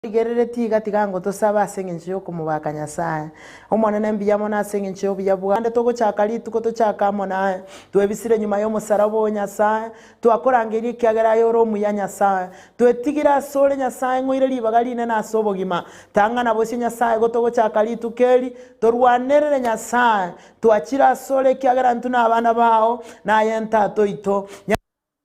Rigereretie iga tiga ngotosabe ase engencho y'okomobaka Nyasae. Omonene mbuya mono ase engencho y'obuya bwao. Naende togochaka rituko tochake amo naye. Twebisire nyuma y'omosaraba oo Nyasae. Twakorangeirie ekiagera aye ore omuya Nyasae. Twetigire asore Nyasae ng'oire ribaga rinene ase obogima. Tang'ana bosio Nyasae gotogochaka rituko eri, torwanerere Nyasae. Twachire asore ekiagera intwe nabana bao, naye Tata oito.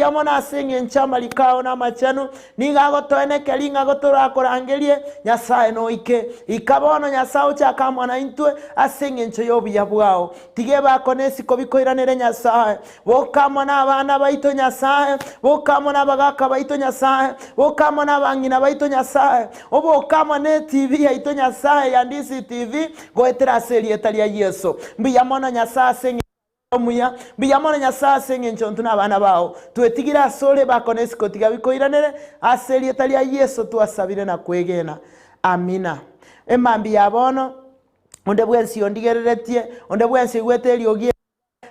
Mbuya mono ase engencho amariko ao namachenu, nigo agotoenekeria ng'a gotorakorangerie, Nyasae noike. Ika bono, Nyasae, ochake amo naintwe ase engencho y'obuya bwao. Tiga ebako na esiko bikoiranere Nyasae. Boka amo nabana baito, Nyasae, boka amo nabagaaka baito, Nyasae, boka amo nabang'ina baito, Nyasae, oboke amo neTV yaito, Nyasae, ya DCTV, goetera ase erieta ria Yeso. Mbuya mono, Nyasae, ase engencho. Omuya, mbuya mono Nyasae ase engencho intwe nabana bao. Twetigire asore bako na esiko tiga bikoiranere, ase erieta ria Yeso twasabire na kwegena. Amina. Emambia ya bono, onde bwensi ondigereretie, onde bwensi oigwete eriogi eri,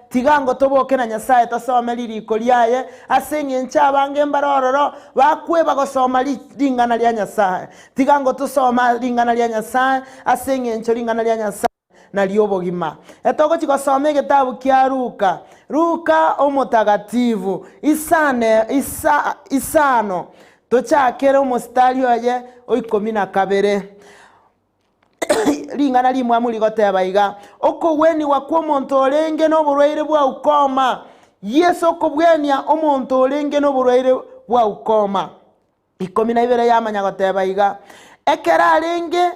tiga ngotoboke na Nyasae tosome ririko riaye, ase engencho abange mbare ororo bakweba gosoma ring'ana ria Nyasae. Tiga ngotosoma ring'ana ria Nyasae, ase engencho ring'ana ria Nyasae. Nario obogima. Etogochia gosoma egetabu kia Luka, Luka omotagatifu, isane, isa, isano, tochakere omositari oye o ikomi na kabere. Ring'ana rimwamu rigoteba iga, Okogwenigwa kw'omonto orenge noborwaire bwa ukoma. Yeso okobwenia omonto orenge noborwaire bwa ukoma. 12 yamanya goteba iga, Ekero arenge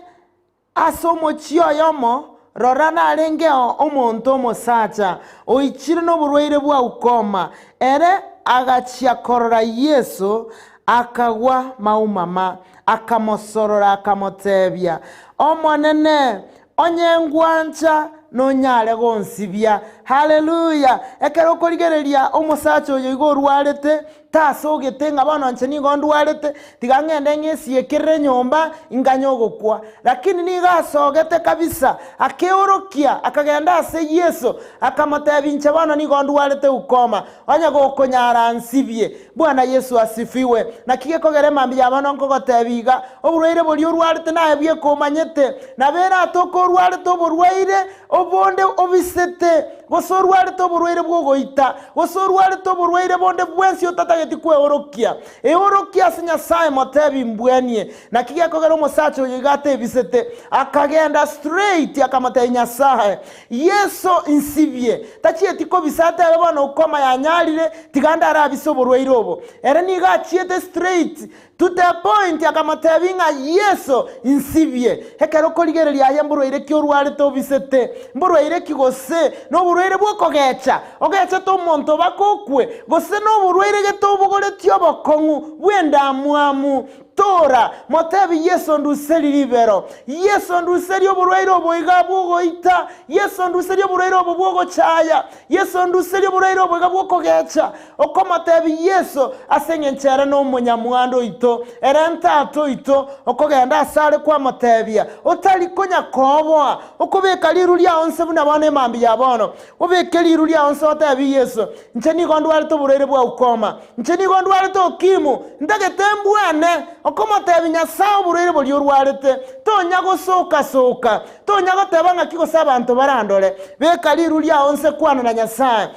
Ase omochie oyomo, rora, narengeo omonto omosacha, oichire noborwaire bwa ukoma. Ere agachia korora Yeso, akagwa maumama, akamosorora, akamotebia, Omonene, onye ngwancha, nonyare gonsibia. Haleluya! Ekero okorigereria omosacha oyo igo orwarete, Tasogete ng'a bono inche nigo ndwarete, tiga ng'ende ng'esiekerere nyomba, inganye ogokwa. Lakini nigo asogete kabisa, akeorokia, akagenda ase Yeso, akamotebia, Inche bono nigo ndwarete ukoma, onye gokonyara nsibie. Bwana Yeso asifiwe. Naki gekogera emambia ya bono nkogotebia iga, oborwaire boria orwarete naye bweka omanyete. Nabo eratoke orwarete oborwaire obonde obisete, gose orwarete oborwaire bw'ogoita, gose orwarete oborwaire bonde bwensi otatageti kweorokia, eorokie ase Nyasae, motebi mbwenie. Naki gekogera omosacha oyo iga atebisete, akagenda straight akamotebia Nyasae, Yeso insibie. Tachieti kobisa atebe bono ukoma yanyarire, tiga ndarabise oborwaire obo. Ere nigo achiete straight To the point, akamotebia ng'a Yeso, insibie. Ekero okorigereria aye mborwaire ki orwarete obisete? Mborwaire ki gose noborwaire bw'okogecha, ogechete omonto baka okwe, gose noborwaire gete obogoretie obokong'u bw'endamwamu? Tora, motebie Yeso nduserie ribero. Yeso nduserie oborwaire obo iga bw'ogoita. Yeso nduserie oborwaire obo bw'ogochaya. Yeso nduserie oborwaire obo iga bw'okogecha. Okomotebia Yeso, ase engencho ere nomonyamwando oito, ere ntata oito, okogenda asare kwamotebia, otari konya kooboa, okobeka riru riao nse buna bono emambia ya bono, obeke riru riao nse otebie Yeso, Inche nigo ndwarete oborwaire bwa ukoma, inche nigo ndwarete okimu, ntagete mbwane. Okomotebia Nyasae oborwaire boria orwarete, tonya gosoka-soka, tonya goteba ng'aki gose abanto barandore, beka riru riao nse kwana na Nyasae.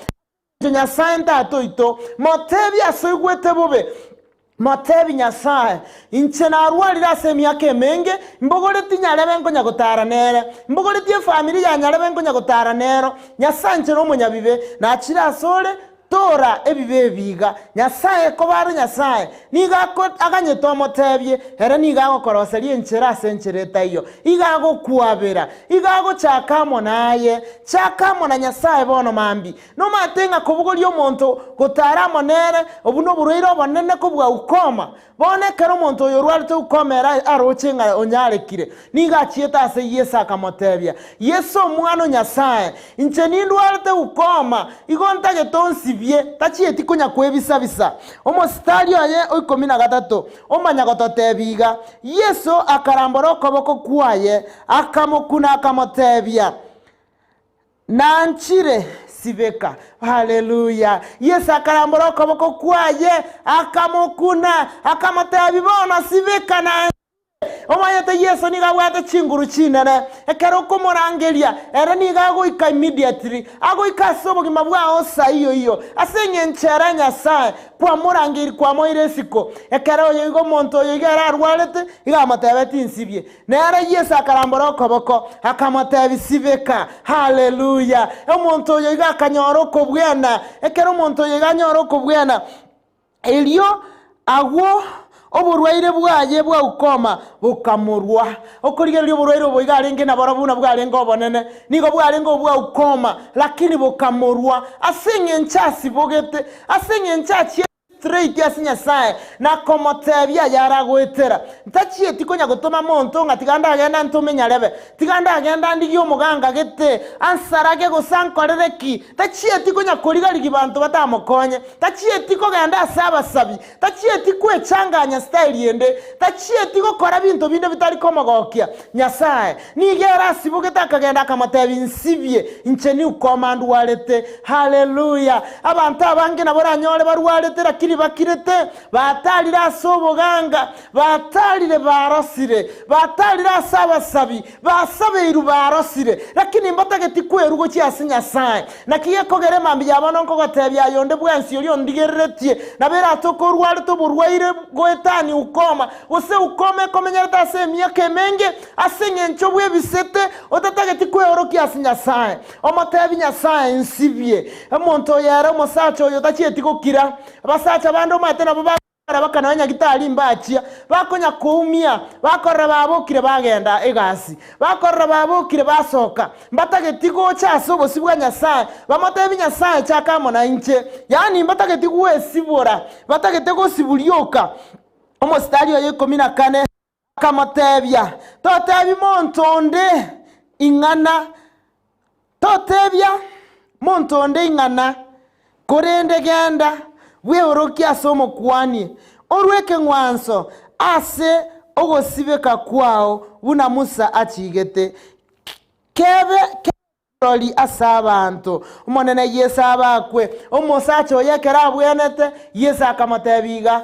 Inche Nyasae Tata oito, motebie ase oigwete bobe, motebie Nyasae, Inche narwarire ase emiaka emenge, mbogoretie nyarebe nkonya gotara nere, mbogoretie efamiri ya nyarebe nkonya gotara nero. Nyasae inche nomonyabibe, nachire asore, tora ebibe ebi iga. Nyasae koba are Nyasae, nigo aganyete omotebie, ere nigo agokoroseria enchera ase enchera etaiyo, igo agokwabera, igo agochaka amo naye. Chaka amo na Nyasae bono mambia. Nomanyete ng'a kobogoria omonto gotara amo nere, obwo noborwaire obonene kobua ukoma. Bono ekero omonto oyo orwarete ukoma ere aroche ng'a onyarekire, nigo achiete ase Yeso akamotebia, Yeso Omwana o Nyasae, inche nindwarete ukoma, igo ntagete onsibie. Tachieti konya kwebisa-bisa. Omositari oye o ikomi na gatato omanya gototebia iga, Yeso akarambora okoboko kwaye, akamokuna, akamotebia, Nanchire sibeka. Haleluya! Yeso akarambora okoboko kwaye, akamokuna, akamotebia, Bono sibeka, nanchire. Omanyete Yeso nigo abwate chinguru chinene. Ekero okomorangeria, ere nigo agoika immediately, agoika ase obogima bwao saa iyo iyo. Ase eng'encho ere Nyasae, kwamorangeiri kwamoira isiko. Ekero oyo igo omonto oyo iga ere arwarete, iga amotebetie insibie. Nere Yeso akarambora okoboko, akamotebia, Sibeka. Haleluya! Omonto oyo iga akanyora okobwena. Ekero omonto oyo iga anyora okobwena, Erio agwo oborwaire bwaye bwa ukoma bokamorwa. Okorigereria oborwaire obo iga arenge naborobwo buna bwarenge obonene, nigo bwarenge obwa ukoma, lakini bokamorwa ase eng'encho asibogete, ase eng'encho achiete straight ase Nyasae na komotebia ayaragoetera. Ntachieti konya gotoma monto ng'a tiga ndagenda ntome nyarebe, tiga ndagenda ndigie omoganga gete ansarage gose ankorere ki. Tachieti konya koriga-rigia banto batamokonye, tachieti kogenda ase abasabi, tachieti kwechanganya style ende, tachieti gokora binto binde bitari komogokia Nyasae. Nigo ere asibogete akagenda akamotebia, Nsibie, inche niukoma ndwarete. Haleluya! Abanto abange nabo oranyore barwarete lakini bakirete, batarire ase oboganga, batarire barosire, batarire ase abasabi, Basabeirwe barosire, lakini mbatageti kwerua gochia ase Nyasae. Naki gekogera emambia ya bono nkogotebia aye onde bwensi oria ondigereretie, nabo eratoke orwarete oborwaire goetania ukoma, gose ukoma ekomenyerete ase emiaka emenge, ase engencho bwebisete, otatageti kweorokia ase Nyasae. Omotebi Nyasae, Nsibie. Omonto oyo ere omosacha oyo tachieti gokira. Abasacha bande omanyete nabo ba. Bara bakana banyagitari mbachia, bakonya koumia, bakorora babokire bagenda egasi, bakorora babokire basoka, mbatageti gocha ase obosio bwa Nyasae, bamotebi Nyasae chaka amo nainche, yaani mbatageti gwesibora, batagete gosiburia oka. Omositari oyo 14. Akamotebia, Totebi monto onde ing'ana, totebia monto onde ing'ana, korende genda, bweorokie ase omokuani, orue ekeng'wanso ase ogosibeka kwao buna Musa achigete, kebe kirori ase abanto. Omonene Yeso abakwe. Omosacha oyo ekero abwenete, Yeso akamotebia iga,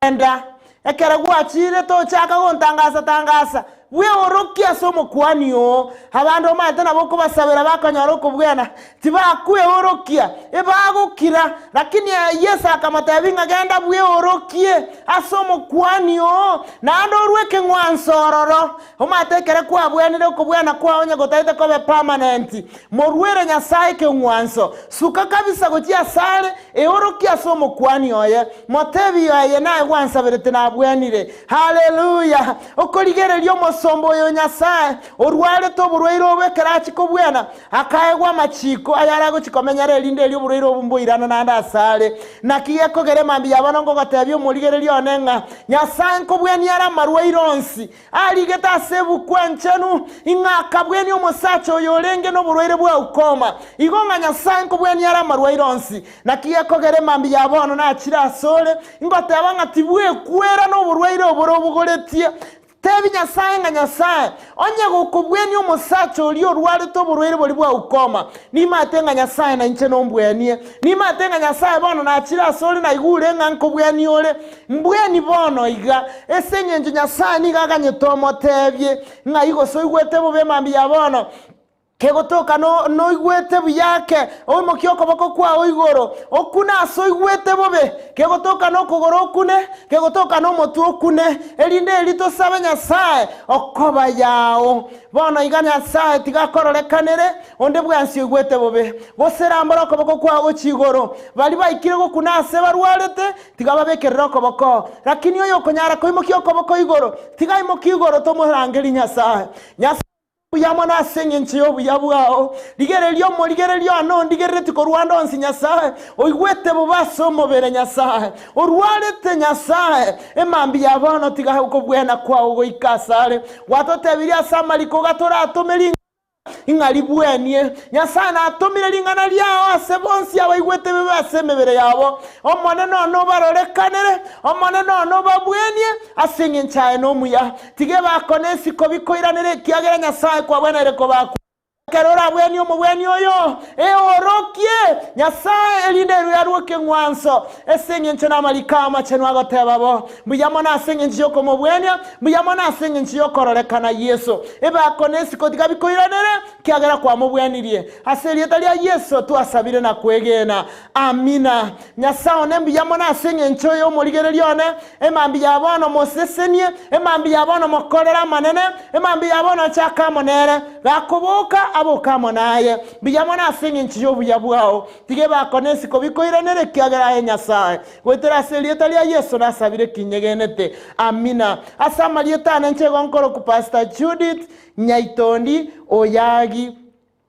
Genda, ekero gwachire tochaka gontangasa-tangasa, bweorokie ase omokuani oo. Abande omanyete nabo okobasabera bakonyora okobwena, tibakweorokia, ebagokira. Lakini Yeso akamotebia ng'a genda bweorokie ase omokuani oo, naende orue ekeng'wanso ororo. Omanyete ekero kwabwenire okobwena kwao onye gotagete kobe permanent, moruere Nyasae ekeng'wanso. Suka kabisa gochia asare, eorokie ase omokuani oye, motebie aye naye gwansaberete nabwenire. Haleluya! Okorigereria omosomba oyo o Nyasae, orwarete oborwaire obo ekero achia kobwena, akaegwa amachiko ayare agochia komenyera erinde erio oborwaire obo mboirane naende asare. Naki gekogera emambia ya bono nkogotebia omorigereria one ng'a Nyasae nkobwenia are amarwaire onsi, Arigete ase ebuku enchenu, ing'a akabwenia omosacha oyo orenge noborwaire bwa ukoma. Igo ng'a Nyasae nkobwenia are amarwaire onsi. Naki gekogera emambia ya bono nachire asore, ingoteba ng'a tibwekwera noborwaire obore obogoretie. Tebi Nyasae ng'a Nyasae, onye gokobwenia omosacha oria orwarete oborwaire boria bwa ukoma, nimanyete ng'a Nyasae nainche nombwenie. Nimanyete ng'a Nyasae bono nachire asore naigure ng'a nkobwenia ore. Mbweni bono iga, ase engencho Nyasae nigo aganyete omoteebie, ng'ai gose oigwete bobe mambia ya bono, kegotoka noigwete buya ake, oimokie okoboko kwao igoro, okune ase oigwete bobe, kegotoka nokogoro okune, kegotoka nomotwe okune, erinde eri tosabe Nyasae okoba yao. Bono iga Nyasae tiga akororekanere onde bwensi oigwete bobe, gose rambora okoboko kwao gochia igoro, baria baikire gokuna ase barwarete, Tiga babekerere okoboko, lakini oyokonyara koimokia okoboko igoro, tiga aimokie igoro tomorangerie Nyasae. Nyasae mbuya mono ase engencho y'obuya bwao. Rigereria omorigereria one ondigereretie korwa ande onsi Nyasae, oigwete bobe ase omobere Nyasae, orwarete Nyasae, emambia ya bono tiga okobwena kwao goike asare. Gwatotebirie ase amariko gatoratome ring'ana Ing'a ribwenie. Nyasae natomire ring'ana riao ase bonsi abaigwete ebibe ase emebere yabo. Omonene one obarorekanere, Omonene one obabwenie, ase engencho aye nomuya. Tiga ebakone isiko bikoiranere, ekiagera Nyasae kwabweneire kobakwa. Ekero orabwenie omobweni oyo, eorokie Nyasae, erinde erue arue ekeng'wanso ase engencho namariko amachenu agoteba bo. Mbuya mono ase engencho y'okomobwenia, mbuya mono ase engencho y'okororekana Yeso. Ebako na esiko tiga bikoiranere, ekiagera kwamobwenirie. Ase erieta ria Yeso twasabire na kwegena. Amina. Nyasae one mbuya mono ase engencho y'omorigereria one, emambia ya bono mosesenie, emambia ya bono mokorere amanene, emambia ya bono chaka amo nere, gakoboka aboke amo naye. Mbuya mono ase engencho y'obuya bwao. Tiga ebako na esiko bikoiranere ekiagera aye Nyasae. Goetera ase erieta ria Yeso nasabire kinyegenete. Amina. Ase amarieta ane inche igo nkoroku Pastor Judith Nyaitondi Oyagi.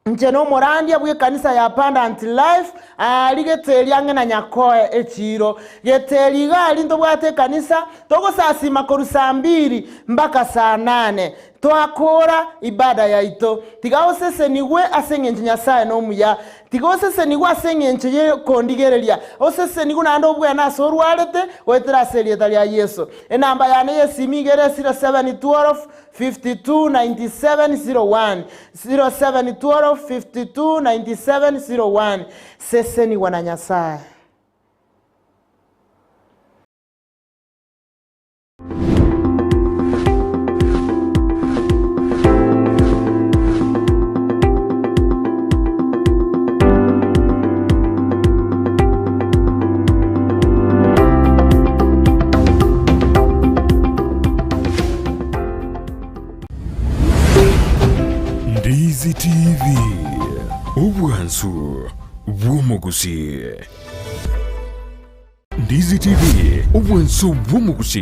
Inche nomorandia bw'ekanisa ya Abundant Life aria Geteri ang'e na Nyakoe echiiro. Geteri iga aria ntobwate ekanisa, togosasima korwa saa mbiri mpaka saa nane. Twakora ibada yaito. Tiga osesenigwe ase eng'encho Nyasae nomuya. Tiga osesenigwe ase eng'encho y'okondigereria. Osesenigwe naende obwene ase orwarete goetera ase erieta ria Yeso. Enamba yane y'esimi iga ere 0712 52 97 01, 07 12 52 97 01. Sesenigwa na Nyasae. Ndizi TV, obwansu bw'omogusii. Ndizi TV, obwansu bw'omogusii.